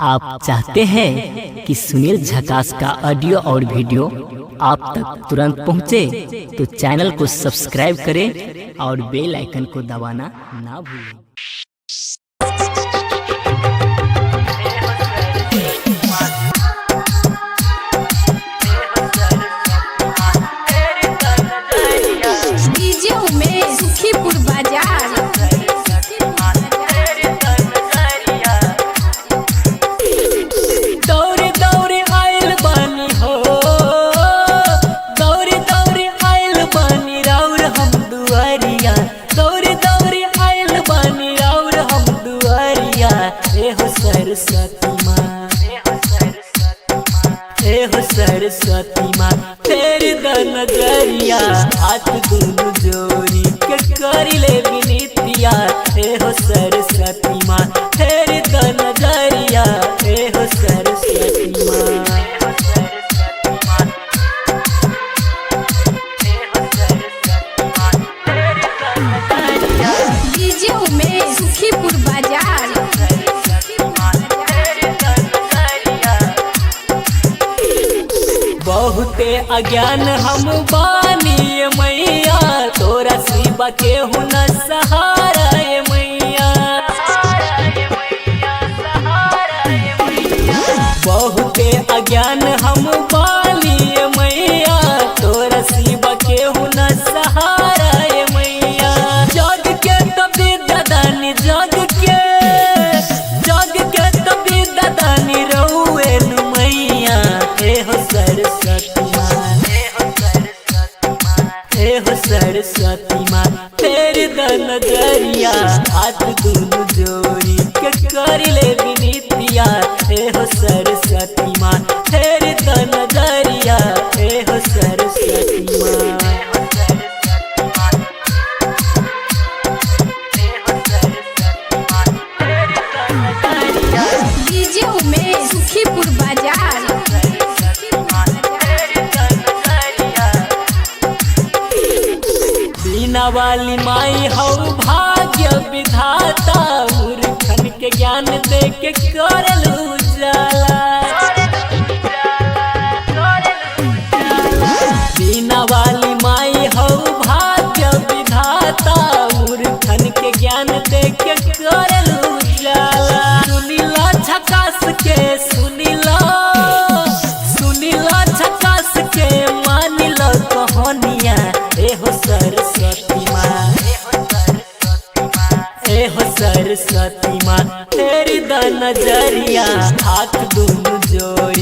आप चाहते हैं कि सुनील झकास का ऑडियो और वीडियो आप तक तुरंत पहुंचे, तो चैनल को सब्सक्राइब करें और बेल आइकन को दबाना ना भूलें। डीजे उमेश सुखीपुर बाजार। दौड़े दौड़े आयल बानी हो, दौड़े दौड़े आयल बानी राउर हम दुआरिया, दौड़े दौड़े आयल बानी राउर हम दुआरिया। ए हो सरस्वती माँ, ए हो सरस्वती माँ, फेर द नजरिया, हाथ दुनु जोड़ी के कर ले विनतिया। ए हो सरस्वती माँ, फेर द नजरिया, ए हो सरस्वती माँ। डीजे उमेश सुखीपुर बाजार। बहुते अज्ञान हम बानी मैया, तोरा सिवा के न सहारा ए मैया। बहुते अज्ञान हम बानी मैया, तोरा सिवा के न सहारा ए मैया। जग के तबे दादानी, जग के, जग के तबे दादानी रउए नु मैया। हे हो सरस्वती माँ, हे हो सरस्वती माँ, फेर द नजरिया, हाथ दुनु जोड़ी के कर ले विनतिया। हे हो सरस्वती माँ, फेर द नजरिया, हे हो सरस्वती माँ। डीजे उमेश सुखीपुर बाजार। बीना वाली माई हौ भाग्य विधाता, मूर्खन के ज्ञान दे के करल उजाला। बीना वाली माई हौ भाग्य विधाता, मूर्खन के ज्ञान दे के करल उजाला। सुनीला झकास के, सुनीला, सुनीला झकास के, मानिल कहानिया। ए हो सरस्वती माँ, ए हो सरस्वती माँ, तेरी द नजरिया, हाथ दुनु जोड़ी